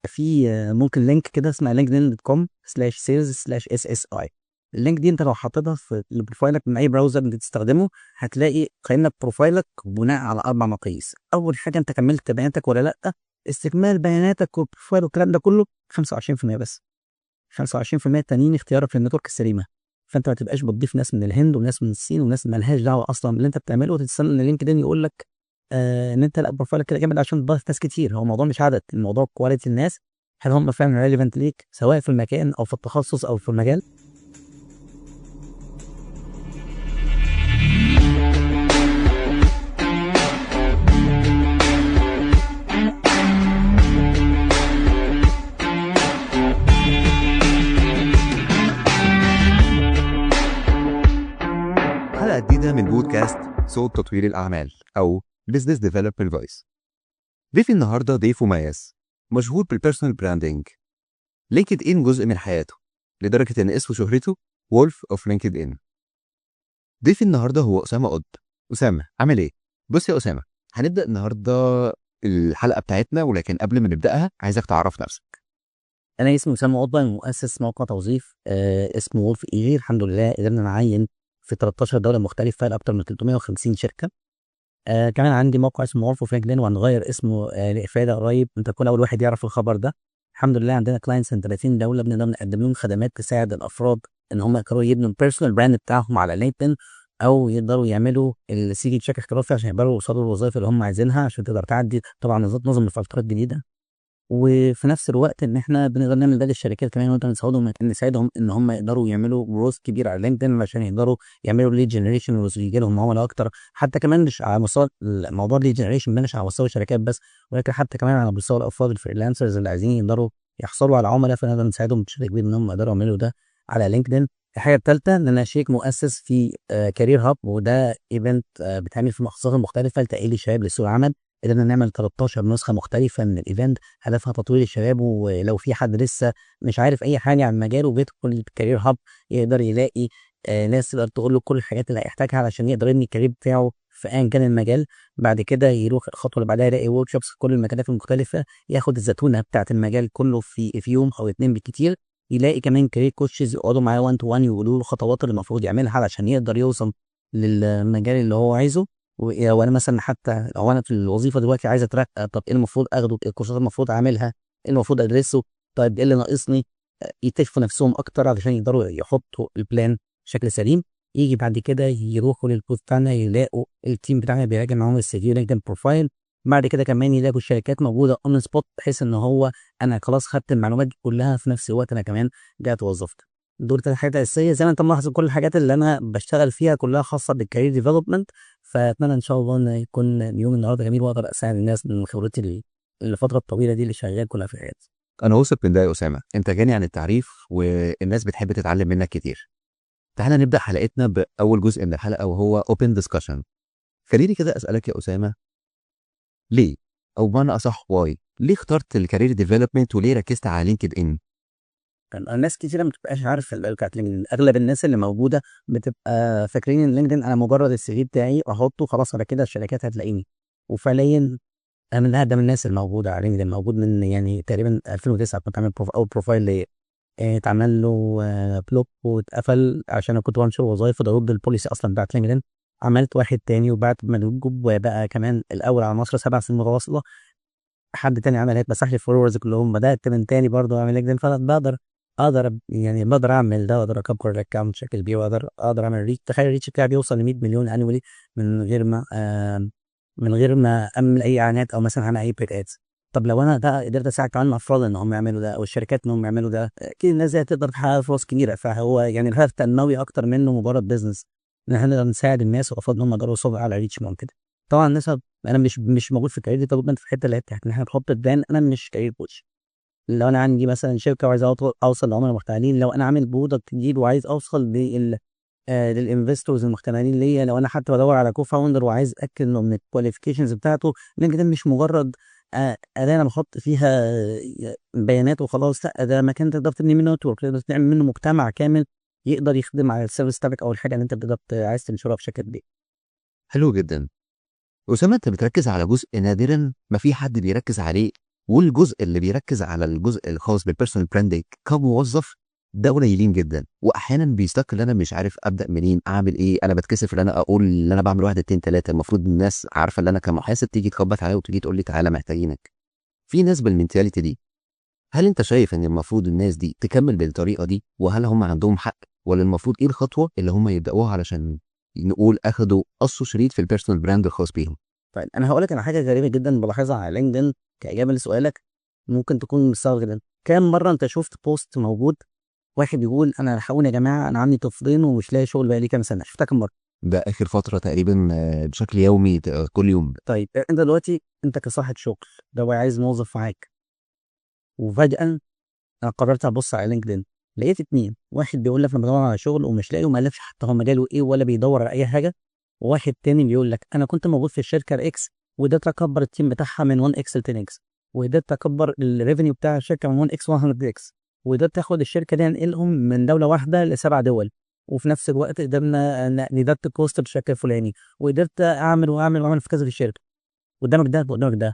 في ممكن link كده اسمها linkedin.com/sales/ssi. ال link دي انت لو حطيتها في profile ك من اي browser انت بتستخدمه هتلاقي قيمنا profile ك بناء على 4 مقاييس. اول حاجة انت كملت بياناتك ولا لا، استكمال بياناتك وال profile والكلام ده كله 25% بس، 25% التانيين اختيارك لل network السليمة. فانت ما تبقاش بتضيف ناس من الهند وناس من الصين وناس ما لهاش دعوه اصلا باللي انت بتعمله، وتستنى ان LinkedIn يقول لك ان انت لا profile ك كده جامد عشان تضيف ناس كتير. هو الموضوع مش عدد، الموضوع quality الناس، هل هم فعلا relevant ليك سواء في المكان او في التخصص او في المجال. حلقة جديدة من بودكاست صوت تطوير الأعمال أو Business Development Voice. ضيفي النهاردة ضيف مميز مشهور بال personal branding. LinkedIn جزء من حياته لدرجة إن اسمه شهرته Wolf of LinkedIn. ضيفي النهاردة هو أسامة قطب. أسامة عامل إيه؟ بص يا أسامة، هنبدأ النهاردة الحلقة بتاعتنا، ولكن قبل ما نبدأها عايزك تعرف نفسك. أنا اسمي أسامة قطب، مؤسس موقع توظيف اسمه Wolf EG. الحمد لله قدرنا نعين في 13 دولة مختلفة لأكثر من 350 شركة. كمان عندي موقع اسمه Wolf of LinkedIn وهنغير اسمه لإفادة قريب، أنت تكون أول واحد يعرف الخبر ده. الحمد لله عندنا clients من 30 دولة، بنقدر نقدم لهم خدمات تساعد الأفراد إن هم يقدروا يبنوا ال personal brand بتاعهم على LinkedIn، أو يقدروا يعملوا ال CV بشكل احترافي عشان يقدروا يوصلوا للوظائف اللي هم عايزينها، عشان تقدر تعدي طبعا نظم الفلترات الجديدة. وفي نفس الوقت ان احنا بنقدر نعمل ده للشركات كمان، ونقدر نساعدهم ان هم يقدروا يعملوا growth كبير على LinkedIn عشان يقدروا يعملوا lead generation ويجي لهم عملاء اكتر. حتى كمان مش على مستوى الموضوع lead generation ده مش على مستوى الشركات بس، ولكن حتى كمان على مستوى الافراد ال freelancers اللي عايزين يقدروا يحصلوا على عملاء، فنقدر نساعدهم بشكل كبير ان هم يقدروا يعملوا ده على LinkedIn. الحاجة الثالثة ان انا شريك مؤسس في Career Hub، وده event بيتعمل في محافظات مختلفة لتاهيل الشباب لسوق العمل. قدرنا نعمل 13 نسخة مختلفة من ال event هدفها تطوير الشباب، ولو في حد لسه مش عارف أي حاجة عن مجاله بيدخل ال Career Hub يقدر يلاقي ناس تقدر تقول له كل الحاجات اللي هيحتاجها علشان يقدر يبني ال career بتاعه في أيا كان المجال. بعد كده يروح الخطوة اللي بعدها يلاقي workshops في كل المجالات المختلفة، ياخد الزتونة بتاعة المجال كله في يوم أو 2 بالكتير. يلاقي كمان career coaches يقعدوا معاه 1 to 1 يقولوا له الخطوات اللي المفروض يعملها علشان يقدر يوصل للمجال اللي هو عايزه. وانا مثلا حتى لو انا في الوظيفة دلوقتي عايز اترقى، طب ايه المفروض اخده، ايه الكورسات المفروض اعملها، ايه المفروض ادرسه، طيب ايه اللي ناقصني، يكتشفوا نفسهم اكتر علشان يقدروا يحطوا ال plan بشكل سليم. يجي بعد كده يروحوا لل booth بتاعنا يلاقوا ال team بتاعنا بيراجع معاهم ال CV LinkedIn profile. بعد كده كمان يلاقوا الشركات موجودة on spot، بحيث ان هو انا خلاص خدت المعلومات دي كلها، في نفس الوقت انا كمان جات وظفت. دول 3 حاجات اساسية. زي ما انت ملاحظ كل الحاجات اللي انا بشتغل فيها كلها خاصة بال career development. فاتمنى ان شاء الله ان يكون يوم النهارده جميل واقدر اساعد الناس من خبرتي الفترة الطويلة دي اللي شغال كلها في الحياة. انا واثق من ده يا اسامة، انت غني عن التعريف والناس بتحب تتعلم منك كتير. تعالى نبدا حلقتنا باول جزء من الحلقة وهو open discussion. خليني كده اسالك يا اسامة، ليه او بمعنى اصح why ليه اخترت ال career development وليه ركزت على LinkedIn؟ الناس كتيرة ما بتبقاش عارفة ال value بتاعت LinkedIn. أغلب الناس اللي موجودة بتبقى فاكرين إن LinkedIn أنا مجرد ال CV بتاعي أحطه خلاص على كده الشركات هتلاقيني. وفعليا أنا من أقدم الناس الموجودة على LinkedIn، موجود من تقريبا 2009 كنت عامل أول profile ليا، اتعمل له block واتقفل عشان أنا كنت بنشر وظايف وده ضد ال policy أصلا بتاعت LinkedIn. عملت واحد تاني وبعد ما نجوب وبقى كمان الأول على مصر 7 سنين متواصلة. حد تاني عمل هيك مسح لي ال followers كلهم، بدأت من تاني برضه أعمل LinkedIn. فأنا بقدر أعمل ده، وأقدر أكبر ال account بشكل كبير، أقدر أعمل reach. تخيل ال reach بتاعي بيوصل ل 100 مليون annually من غير ما أعمل أي إعلانات أو مثلا أعمل أي paid ads. طب لو أنا بقى قدرت أساعد كمان الأفراد إن هم يعملوا ده أو الشركات إن هم يعملوا ده، أكيد الناس دي هتقدر تحقق فرص كبيرة. فهو الهدف تنموي أكتر منه مجرد business، إن إحنا نقدر نساعد الناس والأفراد إن هم يقدروا يوصلوا على reach ممكن. طبعا الناس أنا مش موجود في career development في الحتة اللي هي بتاعت إن إحنا نحط plan. أنا مش career coach. لو أنا عندي مثلا شركة وعايز أوصل لعملاء محتملين، لو أنا عامل product جديد وعايز أوصل لل investors المحتملين ليا، لو أنا حتى بدور على co-founder وعايز أتأكد إنه من ال qualifications بتاعته، LinkedIn مش مجرد أداة أنا بحط فيها بيانات وخلاص، لا ده مكان تقدر تبني منه network، تقدر تعمل منه مجتمع كامل يقدر يخدم على ال service بتاعتك أو الحاجة اللي أنت بتقدر عايز تنشرها بشكل كبير. حلو جدا. أسامة، أنت بتركز على جزء نادرا ما في حد بيركز عليه والجزء اللي بيركز على الجزء الخاص بال personal branding كموظف ده قليلين جدا، واحيانا بي stuck ان انا مش عارف ابدا منين، اعمل ايه، انا بتكسف ان انا اقول ان انا بعمل واحد اتنين تلاته. المفروض الناس عارفه ان انا كمحاسب تيجي تخبط عليا وتيجي تقول لي تعالى محتاجينك. في ناس بال mentality دي. هل انت شايف ان المفروض الناس دي تكمل بالطريقة دي؟ وهل هم عندهم حق؟ ولا المفروض ايه الخطوة اللي هم يبداوها علشان نقول اخدوا قصوا شريط في ال personal brand الخاص بيهم؟ طيب، انا هقول لك على حاجة غريبة جدا بلاحظها على LinkedIn كاجابه لسؤالك، ممكن تكون مستغرب جدا. كام مرة انت شفت post موجود واحد بيقول انا الحقوني يا جماعه، انا عندي طفلين ومش لاقي شغل بقالي كام سنه؟ شفتها كام مره؟ ده اخر فترة تقريبا بشكل يومي، كل يوم. طيب، انت دلوقتي انت كصاحب شغل ده عايز موظف معاك، وفجاة انا قررت ابص على LinkedIn، لقيت اتنين: واحد بيقول لك انا بدور على شغل ومش لاقي، وما قالكش حتى هو مجاله ايه ولا بيدور على اي حاجه، وواحد تاني بيقول لك انا كنت موجود في الشركة ال X وقدرت اكبر ال team بتاعها من 1 X ل 10 X، وقدرت اكبر ال revenue بتاع الشركة من 1 X 100 X، وقدرت اخد الشركة دي انقلهم من دولة واحدة لسبع دول، وفي نفس الوقت قدرنا ن reduce cost بالشكل الفلاني، وقدرت اعمل واعمل واعمل في كذا في الشركه. قدامك ده وقدامك ده،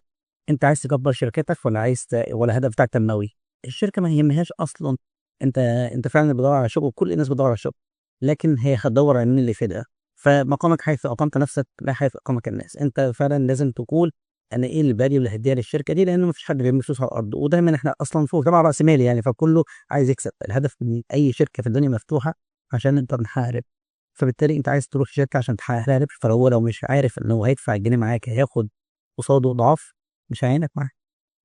انت عايز تكبر شركتك ولا عايز ولا الهدف بتاعك تنموي؟ الشركة ما يهمهاش اصلا انت فعلا بتدور على شغل، وكل الناس بتدور على شغل، لكن هي هتدور على مين اللي يفيدها. فمقامك حيث اقمت نفسك لا حيث اقامك الناس. انت فعلا لازم تقول انا ايه ال value اللي هديها للشركة دي، لان مفيش حد بيرمي فلوس على الارض، ودايما احنا اصلا فوق طبعا راس مالي يعني، فكله عايز يكسب. الهدف من اي شركة في الدنيا مفتوحة عشان نقدر نحقق ربح، فبالتالي انت عايز تروح شركة عشان تحقق لها ربح، فهو لو مش عارف ان هو هيدفع الجنيه معاك هياخد قصاده ضعف، مش هيعينك معاك.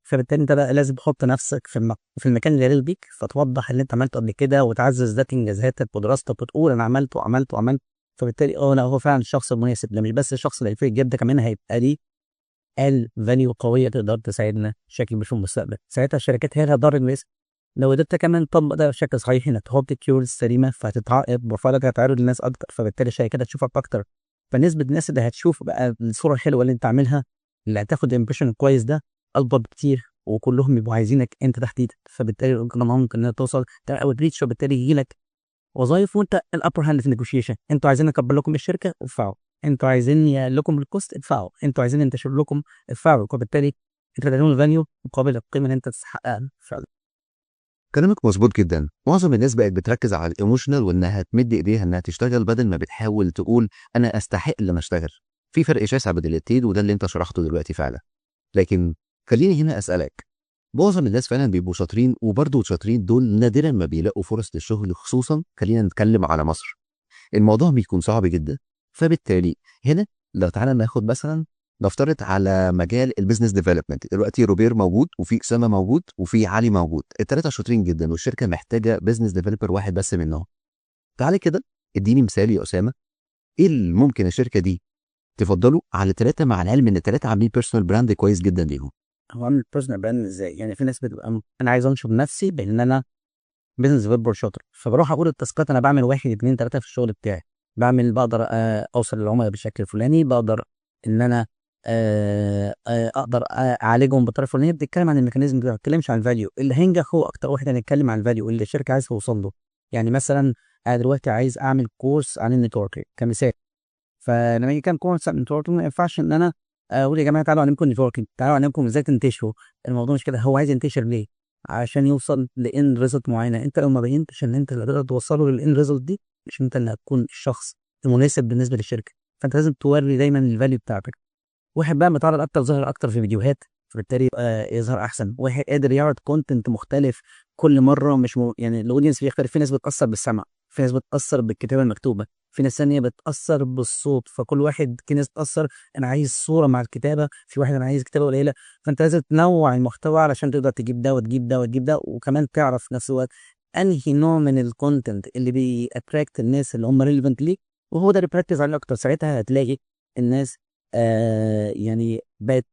فبالتالي انت بقى لازم تحط نفسك في المكان اللي يليق بيك، فتوضح اللي انت عملته قبل كده وتعزز ذات انجازاتك ودراستك وتقول انا عملت وعملت وعملت. فبالتالي لا، هو فعلا الشخص المناسب ده، مش بس الشخص اللي هيفرق جدا، كمان هيبقى ليه ال value قوية تقدر تساعدنا بشكل كبير في المستقبل. ساعتها الشركات هي اللي هتضر الناس. لو قدرت كمان تطبق ده بشكل صحيح، انك تحط keywords سليمه، فهتتعرض profile ك هتعرض للناس اكتر، فبالتالي الشركات هتشوفك اكتر، فنسبة الناس اللي هتشوف بقى الصورة الحلوة اللي انت عاملها اللي هتاخد impression كويس ده اكبر بكتير، وكلهم يبقوا عايزينك انت تحديدا. فبالتالي ممكن انها توصل او reach، وبالتالي يجي لك وظايف وانت ال upper hand في ال negotiation. انتوا عايزين نكبر لكم الشركه، ادفعوا. انتوا عايزين لكم ال cost، ادفعوا. انتوا عايزين ننتشر لكم، ادفعوا. وبالتالي انت تديهم ال value مقابل القيمة اللي انت تستحقها فعلا. كلامك مظبوط جدا. معظم الناس بقت بتركز على ال emotional وانها تمد ايديها انها تشتغل، بدل ما بتحاول تقول انا استحق ان انا اشتغل. في فرق شاسع بين الاتنين، وده اللي انت شرحته دلوقتي فعلا. لكن خليني هنا اسالك، معظم الناس فعلا بيبقوا شاطرين، وبرضه شاطرين دول نادرا ما بيلاقوا فرص للشغل، خصوصا خلينا نتكلم على مصر، الموضوع بيكون صعب جدا. فبالتالي هنا لو تعالى ناخد مثلا نفترض على مجال ال business development، دلوقتي روبير موجود وفي اسامة موجود وفي علي موجود، الثلاثة شاطرين جدا، والشركة محتاجه business developer واحد بس منهم. تعالى كده اديني مثال يا اسامه، ايه اللي ممكن الشركة دي تفضله على ثلاثه، مع العلم ان الثلاثة عاملين personal brand كويس جدا ليهم؟ هو عامل personal brand ازاي؟ يعني في ناس بتبقى انا عايز انشر نفسي بان انا business developer شاطر، فبروح اقول ال task ات انا بعمل واحد اتنين تلاتة في الشغل بتاعي، بعمل بقدر اوصل للعملاء بالشكل الفلاني، بقدر ان انا اقدر اعالجهم بالطريقة الفلانيه. بتتكلم عن ال mechanism ده، ما بتتكلمش عن ال value. اللي هينجح هو اكتر واحد هنتكلم عن ال value اللي الشركة عايز توصل له. يعني مثلا انا دلوقتي عايز اعمل course عن ال networking كمثال، فلما يجي كان course عن ال networking ما ينفعش ان انا اقول يا جماعة تعالوا اعلمكم networking، تعالوا اعلمكم ازاي تنتشروا. الموضوع مش كده. هو عايز ينتشر ليه؟ عشان يوصل ل end result معينه. انت لو ما بينتش ان انت اللي تقدر توصله لل end result دي، مش انت اللي هتكون الشخص المناسب بالنسبة للشركه. فانت لازم توري دايما ال value بتاعتك. واحد بقى متعرض اكتر، ظاهر اكتر في فيديوهات، فبالتالي يبقى يظهر احسن. واحد قادر يعرض content مختلف كل مره، مش يعني ال audience بيختلف. في ناس بتاثر بالسمع، في ناس بتاثر بالكتابة المكتوبه، في ناس ثانية بتاثر بالصوت. فكل واحد، في ناس بتاثر انا عايز صوره مع الكتابه، في واحد انا عايز كتابه قليله. فانت لازم تنوع المحتوى علشان تقدر تجيب ده وتجيب ده وتجيب ده، وكمان تعرف في نفس الوقت انهي نوع من ال content اللي بي attract الناس اللي هم relevant ليك، وهو ده اللي بتركز عليه اكتر. ساعتها هتلاقي الناس يعني بقت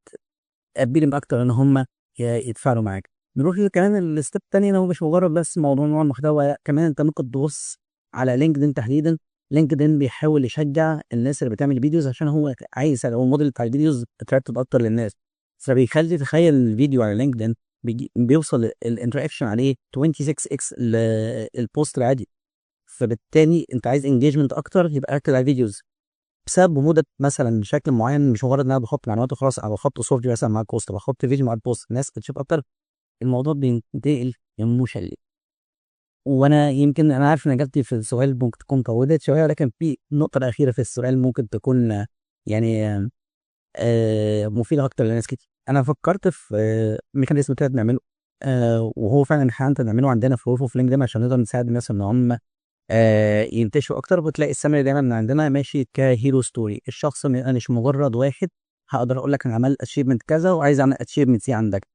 قابلين اكتر ان هم يتفاعلوا معاك. نروح كمان ال step الثانيه، ان هو مش مجرد بس موضوع نوع المحتوى، لا، كمان انت ممكن تبص على LinkedIn تحديدا. LinkedIn بيحاول يشجع الناس اللي بتعمل videos، عشان هو عايز هو الموديل بتاع ال videos attractive اكتر للناس، فبيخلي تخيل الفيديو على LinkedIn بيوصل ال interaction عليه 26 x ال post العادي. فبالتالي انت عايز engagement اكتر، يبقى ركز على ال videos. بسبب وجودك مثلا بشكل معين، مش مجرد ان انا بحط معلومات وخلاص، او بحط صورتي مثلا مع ال post، بحط فيديو مع ال post، الناس بتشوف اكتر، الموضوع بينتقل emotionally. وانا يمكن انا عارف ان اجابتي في السؤال ممكن تكون طولت شويه، ولكن في النقطة الاخيرة في السؤال ممكن تكون يعني مفيدة اكتر لناس كتير. انا فكرت في mechanism كده بنعمله، وهو فعلا احنا بنعمله عندنا في Wolf of LinkedIn عشان نقدر نساعد الناس ان هم ينتشروا اكتر. بتلاقي السمري دايما من عندنا ماشي ك hero story. الشخص مش مجرد واحد هقدر اقول لك انا عملت achievement كذا وعايز اعمل achievement دي عندك.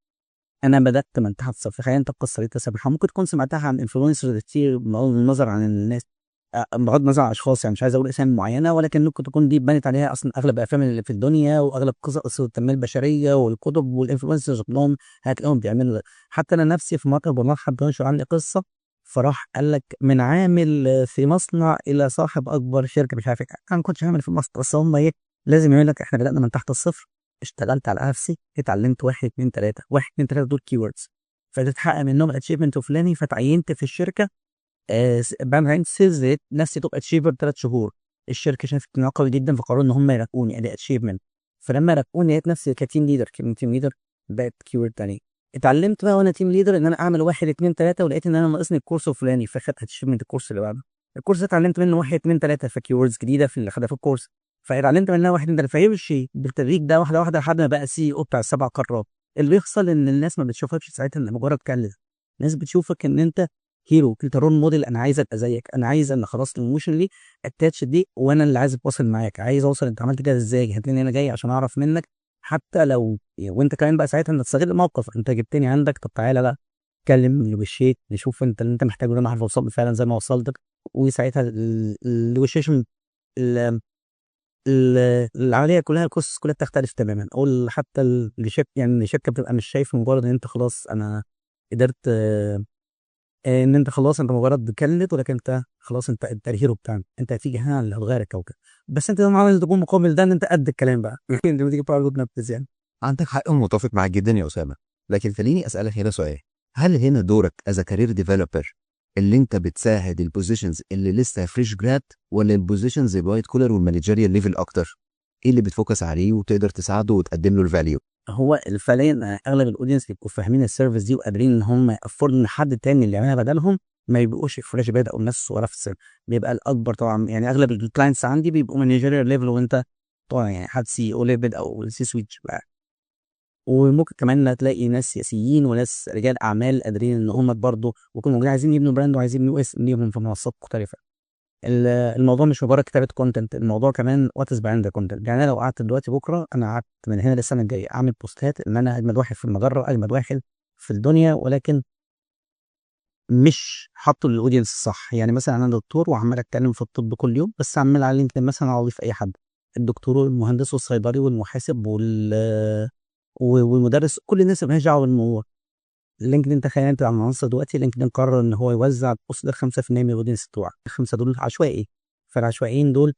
انا بدات من تحت الصفر. تخيل انت القصة دي تسبحها ممكن تكون سمعتها عن influencers كتير، بغض النظر عن الناس، بغض النظر عن اشخاص، يعني مش عايز اقول اسامي معينه، ولكن ممكن تكون دي بنت عليها اصلا اغلب الافلام اللي في الدنيا واغلب قصص التنمية البشرية والكتب وال influencers كلهم هتلاقيهم بيعملوا ده. حتى انا نفسي في مرة بمرحب حد عني قصه، فراح قال لك من عامل في مصنع الى صاحب اكبر شركة مش عارف ايه. انا ما كنتش عامل في مصنع، بس هم ايه لازم يقول لك احنا بدانا من تحت الصفر، اشتغلت على نفسي، اتعلمت واحد اتنين تلاته، واحد اتنين تلاتة دول keywords، فتتحقق منهم achievement فلاني، فتعينت في الشركه، بعمل sales، لقيت نفسي top achiever 3 شهور. الشركة شافت ان انا قوي جدا فقرروا ان هم يرقوني، ادي achievement. فلما رقوني لقيت نفسي ك team leader، كلمة team leader بقت keyword تانية. اتعلمت بقى وانا team leader ان انا اعمل واحد اتنين تلاته، ولقيت ان انا ناقصني ال course الفلاني، فخدت achievement ال course اللي بعده. ال course ده اتعلمت منه واحد اتنين تلاتة ف keywords جديدة في اللي خدها في ال course، فاتعلمت منها واحد اتنين تلاته، فيمشي بالتدريج ده واحدة واحدة لحد ما بقى CEO بتاع السبع قارات. اللي بيحصل ان الناس ما بتشوفكش ساعتها ان مجرد candidate، الناس بتشوفك ان انت hero، انت role model، انا عايز ابقى زيك، انا عايز ان خلاص emotionally attached دي، وانا اللي عايز اتواصل معاك، عايز اوصل انت عملت كده ازاي، هتلاقيني انا جاي عشان اعرف منك. حتى لو وانت كمان بقى ساعتها انت تستغل الموقف، انت جبتني عندك، طب تعالى بقى اتكلم negotiate، نشوف انت اللي انت محتاجه ده انا عارف اوصل فعلا زي ما وصلتك. وساعتها ال negotiation، العملية كلها، القصص كلها بتختلف تماما. او حتى الشركه، يعني الشركة بتبقى مش شايف مجرد ان انت خلاص انا قدرت، ان انت خلاص انت مجرد candidate، ولكن انت خلاص انت ال hero بتاعنا، انت هتيجي هنا اللي هتغير الكوكب. بس انت طبعا لازم تكون مقابل ده ان انت قد الكلام بقى، انت بتيجي برضه تنفذ يعني. عندك حق ومتفق معاك جدا يا اسامه، لكن خليني اسالك هنا سؤال: هل هنا دورك as career developer اللي انت بتساعد ال positions اللي لسه fresh grad ولا ال positions ال white collar وال managerial level اكتر؟ ايه اللي بت focus عليه وتقدر تساعده وتقدم له ال value؟ هو فعليا اغلب ال audience بيبقوا فاهمين ال service دي وقادرين ان هم afford ان حد تاني اللي يعملها بدلهم، ما يبقوش fresh grad او الناس الصغيرة في السن، بيبقى الاكبر طبعا. يعني اغلب ال clients عندي بيبقوا managerial level، وانت طبعا يعني حد CEO level او C-suite. وممكن كمان تلاقي ناس سياسيين وناس رجال اعمال قادرين ان هم برضه ويكونوا موجودين عايزين يبنوا brand وعايزين يبنوا اسم ليهم في منصات مختلفه. الموضوع مش مجرد كتابه content، الموضوع كمان what is behind the content. يعني انا لو قعدت دلوقتي بكره، انا قعدت من هنا للسنة الجاية اعمل بوستات ان انا اجمد واحد في المجره، اجمد واحد في الدنيا، ولكن مش حاطه لل audience الصح. يعني مثلا انا دكتور وعمال اتكلم في الطب كل يوم، بس عمال على LinkedIn مثلا اضيف اي حد، الدكتور والمهندس والصيدلي والمحاسب والمدرس، كل الناس اللي مالهاش دعوه بالموضوع. LinkedIn، تخيل انت على المنصة دلوقتي، LinkedIn قرر ان هو يوزع ال post ده 5% من ال audience بتوعك، الخمسة دول عشوائي. فالعشوائيين دول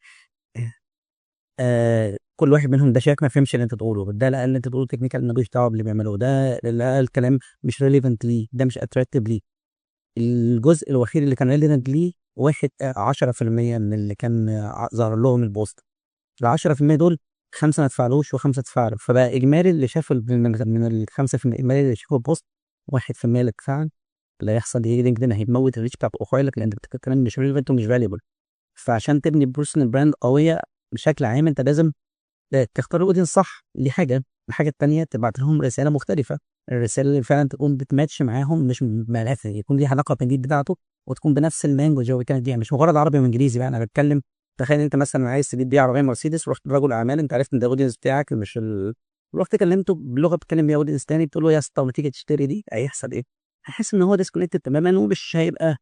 كل واحد منهم ده شايف ما فهمش اللي انت تقوله، ده لا اللي انت تقوله technical ملوش دعوه باللي بيعملوه، ده لا الكلام مش relevant ليه، ده مش attractive ليه. الجزء الوحيد اللي كان relevant ليه واحد 10% من اللي كان ظهر لهم ال post. ال 10% دول خمسة ما اتفعلوش وخمسة اتفعلوا، فبقى اجمالي اللي شاف من ال 5%، اجمالي اللي شافوا ال post 1% اللي اتفعل. اللي هيحصل ايه؟ LinkedIn هيموت ال reach بتاع profile ك لان انت بتتكلم مش relevant ومش valuable. فعشان تبني personal brand قوية بشكل عام انت لازم تختار ال audience صح، دي حاجه. الحاجة الثانية تبعت لهم رسالة مختلفه، الرسالة اللي فعلا تكون بتماتش معاهم، مش مالها يكون ليها علاقة بال need بتاعته وتكون بنفس ال language هو بيتكلم بيها، مش مجرد عربي وانجليزي بقى. انا بتكلم تخيل انت مثلا عايز تجيب بيع عربية مرسيدس، رحت رجل اعمال انت عرفت ان ده ال audience بتاعك مش رحت كلمته بلغه بتتكلم بيها audience تاني، بتقول له يا اسطى ما تيجي تشتري دي، هيحصل ايه؟ هيحس ان هو disconnected تماما ومش هيبقى.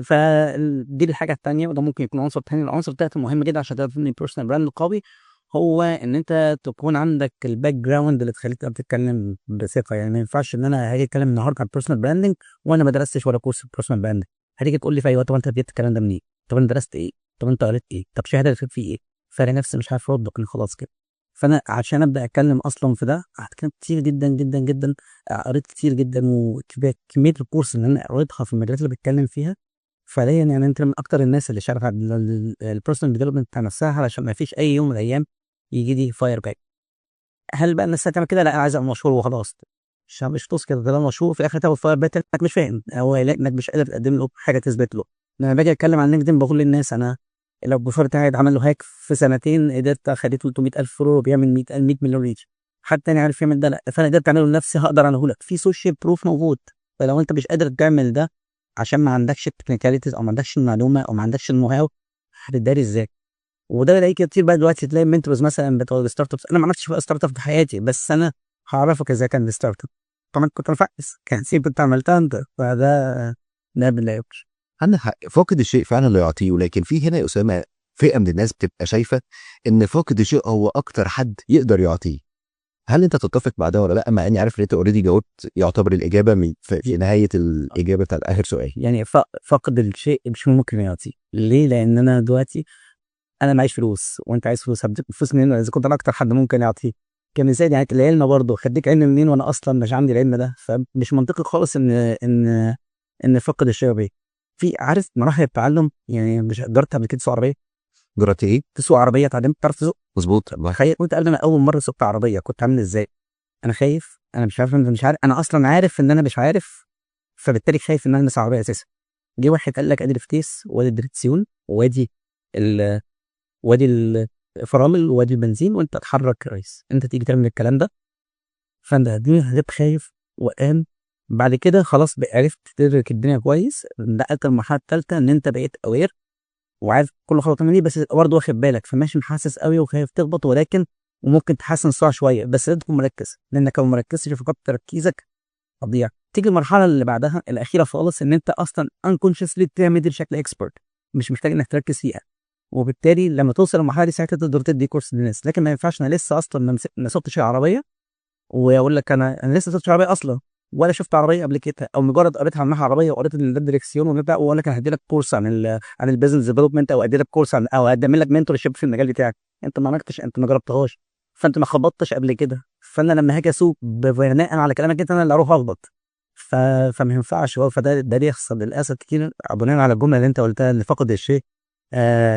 فدي الحاجة الثانيه، وده ممكن يكون عنصر تاني. العنصر الثالث المهم جدا عشان تقدر تبني personal brand قوي هو ان انت تكون عندك ال background اللي تخليك تقدر تتكلم بثقه. يعني ما ينفعش ان انا هاجي اتكلم النهارده عن personal branding وانا ما درستش ولا course personal branding. هتيجي تقول لي في اي وقت: انت جبت الكلام ده منين؟ طب انت درست ايه؟ طب انت قريت ايه؟ طب شهادة اللي فيه ايه؟ فانا نفسي مش عارف ارد خلاص كده. فانا عشان ابدا اتكلم اصلا في ده هتكلم كتير جدا جدا جدا، قريت كتير جدا، وكمية ال course اللي انا قريتها في المجالات اللي بتكلم فيها. فعليا يعني انت من اكتر الناس اللي شغالة ال personal development بتاع نفسها، علشان ما فيش اي يوم من الايام يجي لي fire back. هل بقى الناس هتعمل كده؟ لا، انا عايز ابقى مشهور وخلاص. مش توصل كده، ده مشهور في الاخر تاخد fire back انك مش فاهم او انك مش قادر تقدم له حاجة تثبت له. لما باجي اتكلم عن LinkedIn بقول للناس انا لو ال profile بتاعي اتعمل له hack في سنتين قدرت اخليه 300,000 follower وبيعمل 100 مليون reach. حد تاني عارف يعمل ده؟ لا. فانا قدرت اعمله لنفسي، هقدر اعمله لك. في social proof موجود. فلو انت مش قادر تعمل ده عشان ما عندكش ال technicalities او ما عندكش المعلومة او ما عندكش ال know how، هتداري ازاي؟ وده بلاقيه كتير بقى دلوقتي، تلاقي mentors مثلا بتوع ال startups: انا ما عملتش startup في حياتي، بس انا هعرفك ازاي كان startup. طبعا كنت مفقس كان سيب كنت عملتها انت. فده بنلاقيش. عندك حق، فاقد الشيء فعلا لا يعطيه. ولكن في هنا يا اسامة فئة من الناس بتبقى شايفه ان فاقد الشيء هو اكتر حد يقدر يعطيه. هل انت تتفق مع ده ولا لا؟ مع اني عارف ان انت already جاوبت، يعتبر الاجابة من في نهاية الاجابة بتاعت اخر سؤال. يعني فقد الشيء مش ممكن يعطي. ليه؟ لان انا دلوقتي انا معيش فلوس وانت عايز فلوس، هديك فلوس منين اذا كنت انا اكتر حد ممكن يعطيه؟ كمثال يعني العلم برضه، هديك علم منين وانا اصلا مش عندي العلم ده؟ فمش منطقي خالص ان فقد الشيء بيه. في عارف مراحل التعلم، يعني مش قدرت قبل كده تسوق عربيه؟ جربت ايه؟ تسوق عربيه، اتعلمت تعرف تسوق؟ مظبوط. تخيل وانت قبل ما اول مرة سوقت عربية كنت عامل ازاي؟ انا خايف، انا مش عارف، انت مش عارف، انا اصلا عارف ان انا مش عارف، فبالتالي خايف ان انا المس عربية اساسا. جه واحد قال لك ادي الفتيس وادي الدركسيون وادي الفرامل وادي البنزين وانت اتحرك يا ريس، انت تيجي تعمل الكلام ده. فانت هتبقى خايف وقام. بعد كده خلاص بقى عرفت تدرك الدنيا كويس، نقلت المرحلة الثالثة ان انت بقيت aware وعارف كل خطوة تعمل ايه، بس برضه واخد بالك، فماشي محسس قوي وخايف تخبط، ولكن وممكن تحسن السرعة شويه، بس لازم تكون مركز، لانك لو مركزتش فقدت تركيزك هتضيع. تيجي المرحلة اللي بعدها الاخيرة خالص، ان انت اصلا unconsciously بتعمل دي بشكل expert، مش محتاج انك تركز فيها. وبالتالي لما توصل للمرحلة دي ساعتها تقدر تدي course للناس. لكن ما ينفعش انا لسه اصلا ما سوقتش العربية واقول لك انا لسه ما سوقتش عربية اصلا ولا شفت عربية قبل كده، او مجرد قريت عنها عربية وقريت ان ده الدريكسيون ونبدا، واقول لك انا هدي لك course عن ال business development او ادي لك course عن او اعمل لك mentorship في المجال بتاعك. انت ما عملتش، انت ما جربتهاش، فانت ما خبطتش قبل كده. فانا لما هاجي اسوق بناء على كلامك انت، انا اللي اروح اخبط. فما ينفعش هو. فده بيحصل للاسف كتير بناء على الجملة اللي انت قلتها ان فقد الشيء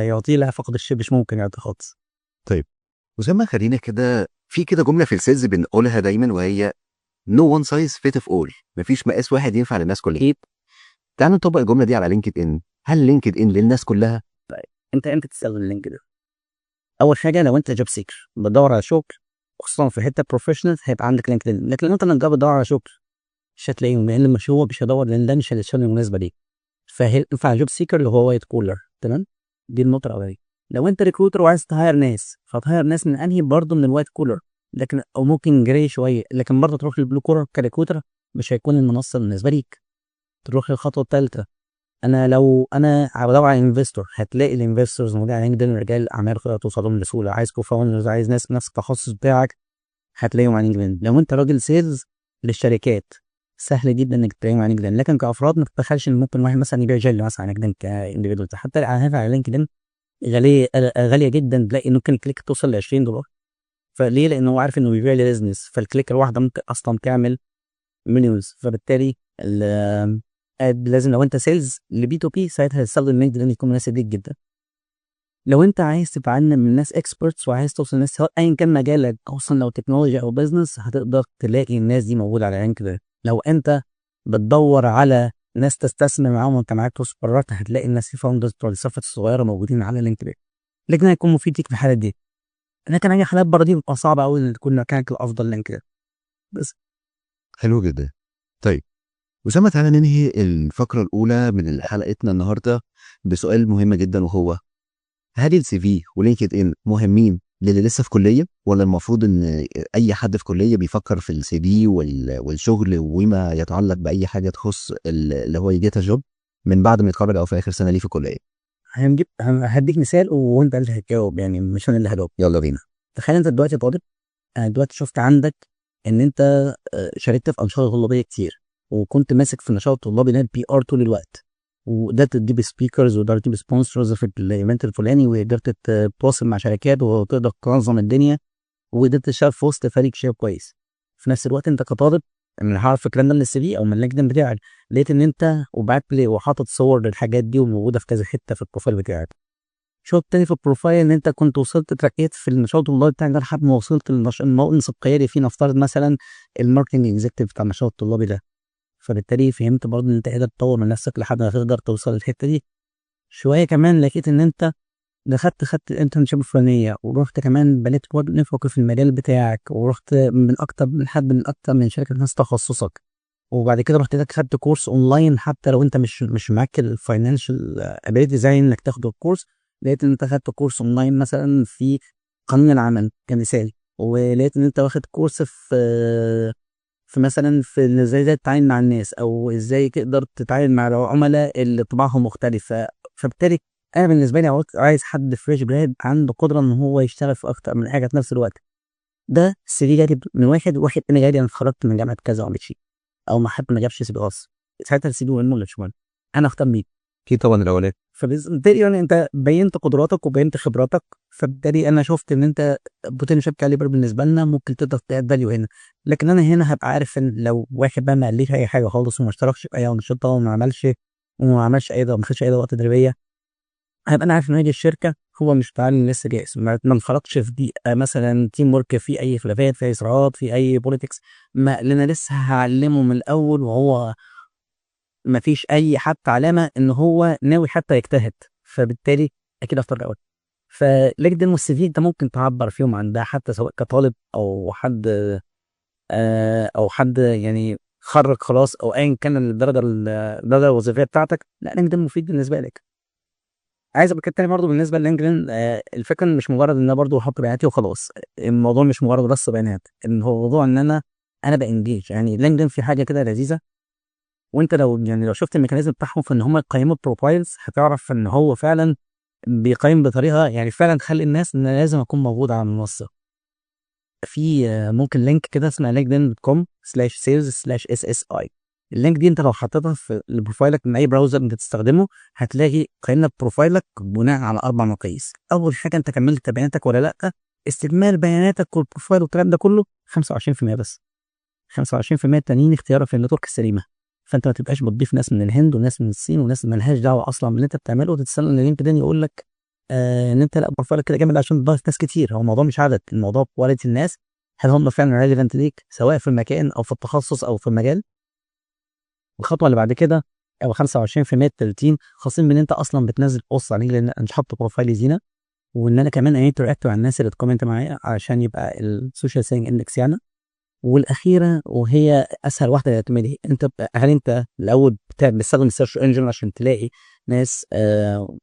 يعطيه. لا، فقد الشيء مش ممكن يعطي خالص. طيب أسامة، خلينا كده في كده جملة في ال sales بنقولها دايما وهي no one size fit of all، مفيش مقاس واحد ينفع للناس كلها. اكيد. تعال نطبق الجملة دي على LinkedIn. هل LinkedIn للناس كلها؟ انت امتى تستخدم LinkedIn؟ اول حاجة لو انت job seeker بتدور على شغل، خصوصا في حتة professional، هيبقى عندك LinkedIn. لكن لو انت لما بتدور على شغل مش هتلاقيهم، لان مش هو مش هيدور، لان ده مش الشغل المناسبة ليه. فينفع job seeker اللي هو white collar، تمام؟ دي النقطة الاولانيه. لو انت recruiter وعايز ت hire ناس، فت hire ناس من انهي؟ برضه من ال white collar، لكن او ممكن gray شويه، لكن برضه تروح لل blue collar ك recruiter مش هيكون المنصة بالنسبة ليك. تروح للخطوة الثالثه، انا لو انا بدور على investor، هتلاقي ال investors موجودين على LinkedIn، رجال الاعمال تقدر توصلهم بسهوله. عايز co-founders، عايز ناس نفس التخصص بتاعك، هتلاقيهم على LinkedIn. لو انت راجل sales للشركات، سهل جدا انك تلاقيهم على LinkedIn. لكن كافراد ما تتخيلش ان ممكن واحد مثلا يبيع جل مثلا على LinkedIn ك individual. حتى الاعلانات على LinkedIn غالية غالية جدا، تلاقي ممكن click توصل ل 20 دولار. فليه؟ لانه هو عارف انه بيبيع ل business، فال click الواحدة ممكن اصلا تعمل millions. فبالتالي لازم لو انت sales ل B2B ساعتها تستخدم LinkedIn، يكون مناسب ليك جدا. لو انت عايز تتعلم من ناس experts وعايز توصل لناس سواء ايا كان مجالك، خصوصا لو technology او business، هتقدر تلاقي الناس دي موجودة على LinkedIn. لو انت بتدور على ناس تستثمر معاهم وانت معاك فلوس، هتلاقي الناس في founders بتوع ال startups الصغيرة موجودين على LinkedIn. لكن هيكون مفيد ليك في الحالات دي. لكن اي حالات بره دي بتبقى صعبة قوي ان تكون مكانك الافضل LinkedIn بس. حلو جدا. طيب أسامة، تعالى ننهي الفقرة الأولى من حلقتنا النهاردة بسؤال مهم جدا، وهو هل ال CV و LinkedIn مهمين للي لسه في كلية، ولا المفروض ان اي حد في كلية بيفكر في ال CV والشغل وما يتعلق بأي حاجة تخص اللي هو ي get job من بعد ما يتخرج او في اخر سنة ليه في الكلية؟ هنجيب هديك مثال وانت اللي هتجاوب، يعني مش انا اللي هجاوب. يلا بينا. تخيل انت دلوقتي طالب، انا دلوقتي شفت عندك ان انت شاركت في انشطة طلابيه كتير وكنت ماسك في النشاط الطلابي ده PR طول الوقت، وقدرت تجيب speakers وقدرت تجيب sponsors في ال event الفلاني، وقدرت تتواصل مع شركات وتقدر تنظم الدنيا، وقدرت تشتغل في وسط فريق شباب كويس. في نفس الوقت انت كطالب من هعرف الكلام ده من ال CV او من ال LinkedIn بتاعك. لقيت ان انت وبعت لي وحاطط صور للحاجات دي وموجودة في كذا حتة في ال profile بتاعك. شفت تاني في ال profile ان انت كنت وصلت، ترقيت في النشاط الطلابي بتاعك ده لحد ما وصلت للمنصب القيادي فيه، نفترض مثلا ال marketing executive بتاع النشاط الطلابي ده. فبالتالي فهمت برضه ان انت قادر تطور من نفسك لحد ما تقدر توصل للحتة دي. شوية كمان لقيت ان انت دخلت خدت ال internship الفلانيه، ورحت كمان بنيت network في المجال بتاعك، ورحت من اكتر من حد من اكتر من شركة نفس تخصصك، وبعد كده رحت خدت course online، حتى لو انت مش معاك ال financial ability زي انك تاخد ال course. لقيت ان انت خدت course online مثلا في قانون العمل كمثال، ولقيت ان انت واخد course في مثلا في ازاي تتعامل مع الناس، او ازاي تقدر تتعامل مع العملاء اللي طباعهم مختلفه. فبالتالي انا بالنسبة لي عايز حد fresh grad عنده قدره ان هو يشتغل في اكتر من حاجة في نفس الوقت. ده ال CV جاي من واحد، واحد تاني جاي انا اتخرجت من جامعه كذا ومشي، او ما حد ما جابش CV اصلا. ساعتها ال CV مهم مش مهم، انا اختار مين؟ اكيد طبعا الاولاني. فبالتالي يعني انت بينت قدراتك وبينت خبراتك، فبالتالي انا شفت ان انت potential caliber بالنسبة لنا، ممكن تقدر ت add value هنا. لكن انا هنا هبقى عارف ان لو واحد بقى ما قاليش اي حاجة خالص، وما اشتركش في اي انشطه، وما عملش اي، ما خدش اي دورات تدريبيه، هبقى انا عارف ان هي الشركة هو مش متعلم لسه جاهز، ما انخرطش في بيئة مثلا team work، في اي خلافات، في اي صراعات، في اي politics، ما اللي انا لسه هعلمه من الاول، وهو ما فيش اي حتى علامة ان هو ناوي حتى يجتهد. فبالتالي اكيد اختار الاول. ف LinkedIn وال CV انت ممكن تعبر فيهم عن ده، حتى سواء كطالب او حد يعني خرج خلاص، او ايا كان الدرجه الوظيفية بتاعتك. لا، LinkedIn مفيد بالنسبة لك. عايز ابقى تاني برضه بالنسبة لل LinkedIn، الفكرة إن مش مجرد ان انا برضه احط بياناتي وخلاص. الموضوع مش مجرد بس بيانات، الموضوع ان انا ب engage. يعني LinkedIn في حاجة كده لذيذه، وانت لو يعني لو شفت ال mechanism بتاعهم في ان هم يقيموا ال profiles، هتعرف ان هو فعلا بيقيم بطريقة يعني فعلا تخلي الناس ان أنا لازم اكون موجود على المنصه. في ممكن link كده اسمها linkedin.com/sales/ssi. ال link دي انت لو حطيتها في profile ك من اي browser انت تستخدمه، هتلاقي قيمنا profile ك بناء على اربع مقاييس. اول حاجه، انت كملت بياناتك ولا لا؟ استكمال بياناتك وال profile والكلام ده كله 25% بس، 25% التانيين اختيارك في ال network السليمه. فانت ما تبقاش بتضيف ناس من الهند وناس من الصين وناس مالهاش دعوه اصلا باللي انت بتعمله، وتتستنى ان LinkedIn يقول لك ان انت لا، profile ك كده جامد عشان تضيف ناس كتير. هو الموضوع مش عدد، الموضوع quality الناس، هل هم فعلا relevant ليك سواء في المكان او في التخصص او في المجال. الخطوة اللي بعد كده او 25% 30 خاصين بان انت اصلا بتنزل post عليه، لان انا مش حاطط profile ي زينه، وان انا كمان interact مع الناس اللي ت comment معايا عشان يبقى ال social selling index يعني. والاخيرة وهي اسهل واحدة تعتمدي، انت هل انت الاول بتستخدم ال search engine عشان تلاقي ناس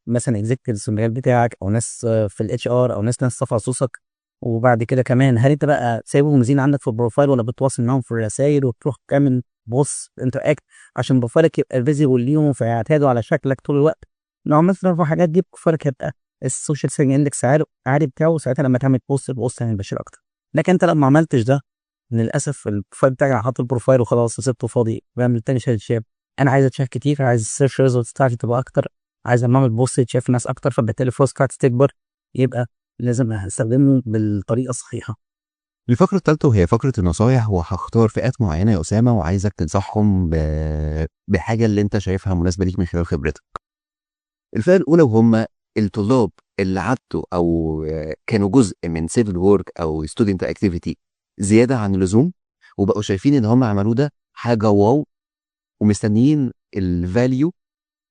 مثلا executives في المجال بتاعك، او ناس في ال HR، او ناس تخصصك؟ وبعد كده كمان، هل انت بقى سايبهم زين عندك في ال profile، ولا بتواصل معاهم في الرسائل وتروح تعمل post interact عشان profile ك يبقى visible ليهم فيعتادوا على شكلك طول الوقت؟ لو عملت الاربع حاجات دي، profile ك هيبقى ال social selling index عالي عالي بتاعه. ساعتها لما تعمل post، ال post هينتشر اكتر. لكن انت لو ما عملتش ده، للاسف ال profile بتاعي حاطط ال profile وخلاص وسبته فاضي، بعمل تاني شايف شاب، انا عايز اتشاف كتير، عايز ال search results بتاعتي تبقى اكتر، عايز لما اعمل post يتشاف ناس اكتر، فبالتالي الفرص بتاعتي تكبر، يبقى لازم استخدمه بالطريقة الصحيحه. الفقرة الثالثة وهي فقرة النصايح، وهختار فئات معينة يا أسامة وعايزك تنصحهم بحاجة اللي أنت شايفها مناسبة ليك من خلال خبرتك. الفئة الأولى وهم الطلاب اللي عدوا أو كانوا جزء من civil work أو student activity زيادة عن اللزوم، وبقوا شايفين إن هم عملوه ده حاجة wow، ومستنيين ال value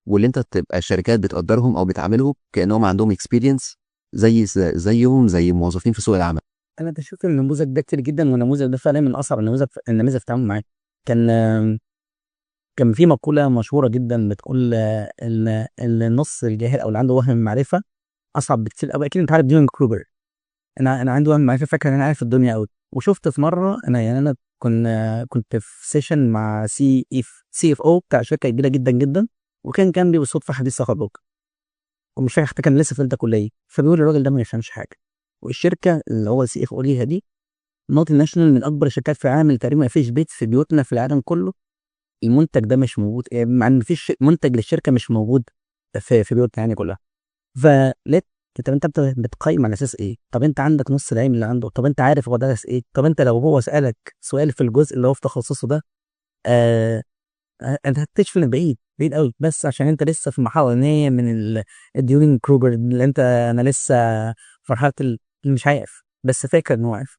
واللي انت تبقى الشركات بتقدرهم او بتعاملهم كانهم عندهم experience زي زيهم زي موظفين في سوق العمل. انا بشوف النموذج ده كتير جدا، والنموذج ده فعلا من اصعب النماذج في التعامل معاه. كان في مقولة مشهورة جدا بتقول ان النص الجاهل او اللي عنده وهم المعرفة اصعب بكتير قوي. اكيد انت عارف Dunning Kruger. انا عندي وهم معرفه، فاكر ان انا عارف الدنيا قوي. وشفت في مره، انا يعني انا كنت في session مع CFO بتاع شركة كبيرة جدا جدا، وكان جنبي بالصدفة حديث تخرج، ومش فاكر حتى كان لسه في ثالثة كليه. فبيقول الراجل ده ما يفهمش حاجه، والشركة اللي هو CFO ليها دي multinational من اكبر الشركات في العالم، اللي تقريبا ما فيش بيت في بيوتنا في العالم كله المنتج ده مش موجود، يعني مع ان مفيش منتج للشركة مش موجود في بيوتنا يعني كلها. فلقيت، طب انت بتقيم على اساس ايه؟ طب انت عندك نص العلم اللي عنده؟ طب انت عارف هو درس ايه؟ طب انت لو هو سالك سؤال في الجزء اللي هو في تخصصه ده انت هتكتشف ان بعيد بعيد قوي، بس عشان انت لسه في المرحلة الاولانية من ال Dunning Kruger، اللي انت انا لسه في مرحلة اللي مش عارف بس فاكر ان هو عارف.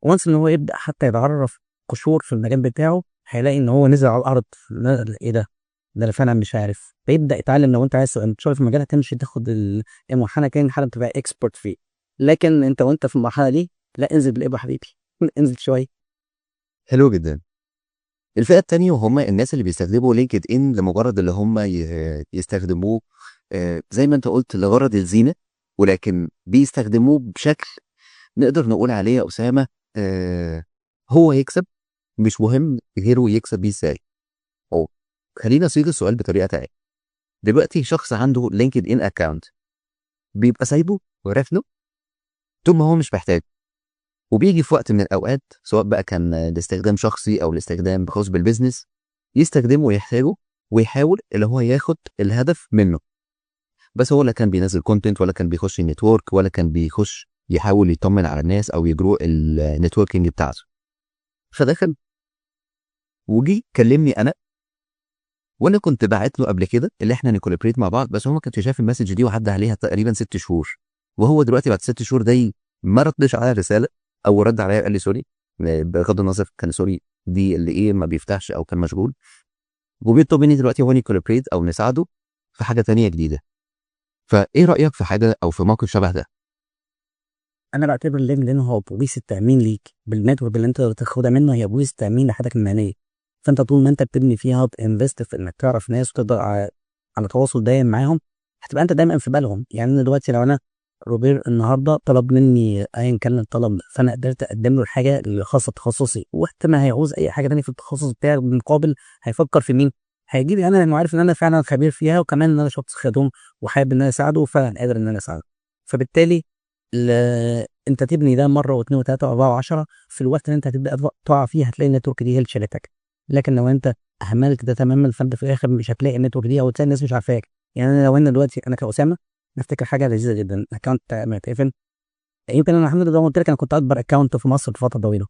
once ان هو يبدا حتى يتعرف قشور في المجال بتاعه، هيلاقي ان هو نزل على الارض. لا، ايه ده؟ ده انا فعلا مش عارف. فيبدا يتعلم. لو انت عايز تبقى شغل في المجال هتمشي تاخد المرحلة كان حالا تبقى expert فيه. لكن انت وانت في المرحلة دي، لا، انزل بالابره حبيبي، انزل شويه. حلو جدا. الفئة التانية وهم الناس اللي بيستخدموا LinkedIn لمجرد اللي هم يستخدموه زي ما انت قلت لغرض الزينه، ولكن بيستخدموه بشكل نقدر نقول عليه يا اسامة هو يكسب، مش مهم غيره يكسب بيه ازاي. أو خلينا نصيغ السؤال بطريقة تانية. دلوقتي شخص عنده LinkedIn account بيبقى سايبه ورافنه طول ما هو مش محتاج، وبيجي في وقت من الاوقات، سواء بقى كان لاستخدام شخصي او لاستخدام خاص بال business، يستخدمه ويحتاجه ويحاول اللي هو ياخد الهدف منه، بس هو لا كان بينزل content ولا كان بيخش network ولا كان بيخش يحاول يطمن على الناس او ي grow ال networking بتاعته. فدخل وجي كلمني انا، وانا كنت باعت له قبل كده اللي احنا ن collaborate مع بعض، بس هو ما كانش شايف ال message دي وعدى عليها تقريبا 6 شهور، وهو دلوقتي بعد 6 شهور ده ما ردش على الرسالة او رد عليا وقال لي sorry. بغض النظر كان sorry دي اللي ايه، ما بيفتحش او كان مشغول، وبيطلب مني دلوقتي هو ن collaborate او نساعده في حاجة تانية جديده. فايه رايك في حاجة او في موقف شبه ده؟ انا بعتبر LinkedIn هو بوليس التامين ليك. بال network اللي انت تاخدها منه هي بوليس التامين لحياتك المهنيه. فانت طول ما انت بتبني فيها وت invest في انك تعرف ناس وتقدر على تواصل دايم معاهم، هتبقى انت دايما في بالهم. يعني انا دلوقتي لو انا روبير النهارده طلب مني ايا كان الطلب، فانا قدرت اقدم له الحاجة اللي خاصة بتخصصي، وقت ما هيعوز اي حاجة تانية في التخصص بتاعي بالمقابل هيفكر في مين؟ هيجيب انا، لانه عارف ان انا فعلا خبير فيها، وكمان ان انا شخص خدوم وحابب ان انا اساعده وفعلا قادر ان انا اساعده. فبالتالي انت تبني ده مرة واثنين وثلاثة واربعة وعشرة، في الوقت اللي انت هتبدا تقع فيه هتلاقي ال network دي هي اللي شالتك. لكن لو انت اهملت ده تماما، فانت في الاخر مش هتلاقي ال network دي او تلاقي الناس مش عارفاك. يعني انا لو انا دلوقتي انا كاسامه نفتكر حاجة لذيذة جدا، ال account بتاعي اتقفل. يمكن انا الحمد لله زي ما قلت لك انا كنت اكبر account في مصر لفترة طويله.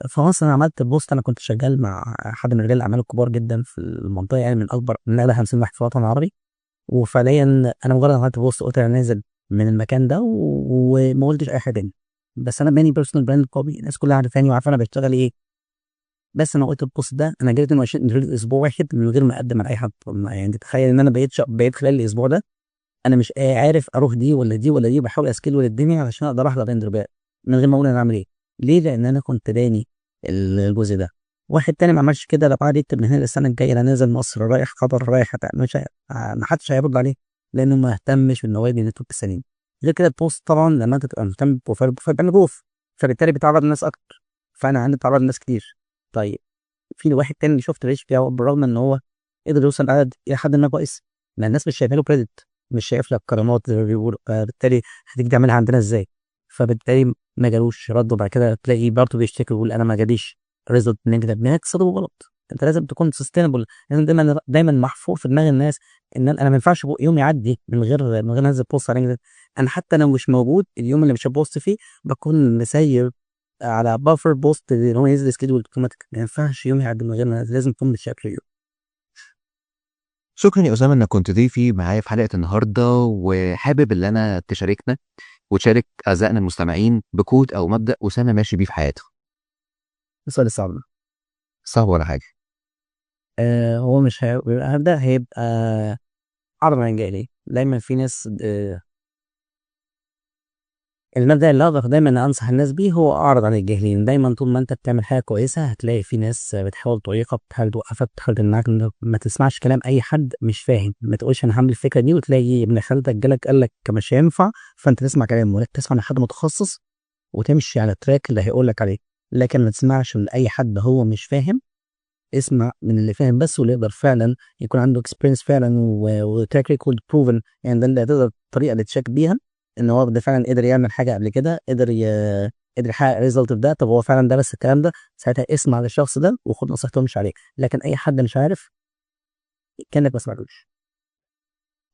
فمثلا عملت post، انا كنت شغال مع حد من رجال الاعمال الكبار جدا في المنطقه، يعني من اكبر من اعلى 50 واحد في الوطن العربي. وفعليا انا مجرد عملت post قلت انا نازل من المكان ده وما قلتش اي حاجة تاني، بس انا باني personal brand قوي، الناس كلها عارفاني وعارفه انا بشتغل ايه. بس انا قلت ال post ده، انا جالي 22 interview اسبوع واحد من غير ما اقدم على اي حد. يعني انت تخيل ان انا بقيت خلال الاسبوع ده انا مش عارف اروح دي ولا دي ولا دي، بحاول ا schedule الدنيا علشان اقدر احضر interview من غير ما اقول انا اعمل ايه. ليه؟ لان انا كنت باني الجزء ده. واحد تاني ما عملش كده، لو قعد يكتب من هنا للسنة الجاية انا نازل مصر، رايح قطر، رايح، مش ما حدش هيرد عليه، لانه ما اهتمش ان هو يبني network سليم. غير كده ال post طبعا لما انت تبقى مهتم بال profile، ال profile بيعمل growth، فبالتالي بتعرض الناس اكتر. فانا عندي تعرض ناس كتير. طيب في واحد تاني شفت ال reach بتاعه، بالرغم ان هو قدر يوصل عدد الى حد ما كويس، ما الناس مش شايفه له credit، مش شايف لك كرامات زي ما بيقولوا، فبالتالي هتيجي تعملها عندنا ازاي؟ فبالتالي ما جالوش رد. وبعد كده تلاقيه برضه بيشتكي ويقول انا ما جاليش result negative. ما هي غلط. انت لازم تكون sustainable، لازم دايما دايما محفور في دماغ الناس ان انا ما ينفعش يوم يعدي من غير انزل post على LinkedIn. انا حتى لو مش موجود، اليوم اللي مش ه post فيه بكون مسيب على buffer post اللي هو ينزل schedule اوتوماتيك. ما ينفعش يوم يعدي من غير ما، لازم يكون بالشكل يوم. شكرا يا اسامة انك كنت ضيفي معايا في حلقة النهارده، وحابب ان انا تشاركنا وتشارك اعزائنا المستمعين بكود او مبدا اسامة ماشي بيه في حياته. السؤال الصعب. صعب ولا حاجه. هو مش هيبقى هبدأ، هيبقى أعرض عن جاهلية. دايما في ناس المبدأ اللي أقدر دايما أنصح الناس بيه هو أعرض عن الجاهلين. دايما طول ما أنت بتعمل حاجة كويسة هتلاقي في ناس بتحاول تعيقك، بتحاول توقفك، بتحاول تمنعك. ما تسمعش كلام أي حد مش فاهم. ما تقولش أنا هعمل الفكرة دي وتلاقي ابن خالتك جالك قال لك مش هينفع فأنت تسمع كلامه. ولا تسمع من حد متخصص وتمشي على ال track اللي هيقول لك عليه، لكن ما تسمعش من أي حد هو مش فاهم. اسمع من اللي فاهم بس واللي يقدر فعلا يكون عنده experience فعلا و track record proven. يعني ده اللي هتقدر الطريقة اللي ت check بيها ان هو ده فعلا قدر يعمل حاجة قبل كده، قدر يحقق result في ده. طب هو فعلا درس الكلام ده؟ ساعتها اسمع للشخص ده وخد نصيحته وامشي عليه. لكن اي حد مش عارف كانك ما سمعتوش.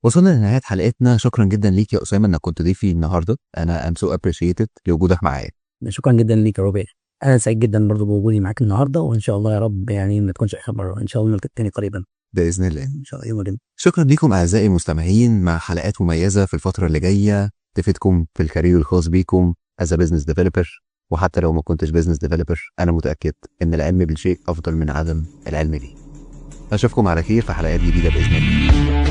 وصلنا لنهاية حلقتنا. شكرا جدا ليك يا اسامة انك كنت ضيفي النهارده. انا I'm so appreciated لوجودك معايا. شكرا جدا ليك يا روبي. انا سعيد جدا برضو بوجودي معاك النهارده، وان شاء الله يا رب يعني ما تكونش اخر مره، ان شاء الله نلتقي تاني قريبا. باذن الله. ان شاء الله يوم جميل. شكرا لكم اعزائي المستمعين، مع حلقات مميزة في الفترة اللي جاية تفيدكم في ال career الخاص بيكم as business developer، وحتى لو ما كنتش business developer انا متاكد ان العلم بالشيء افضل من عدم العلم به. اشوفكم على خير في حلقات جديدة باذن الله.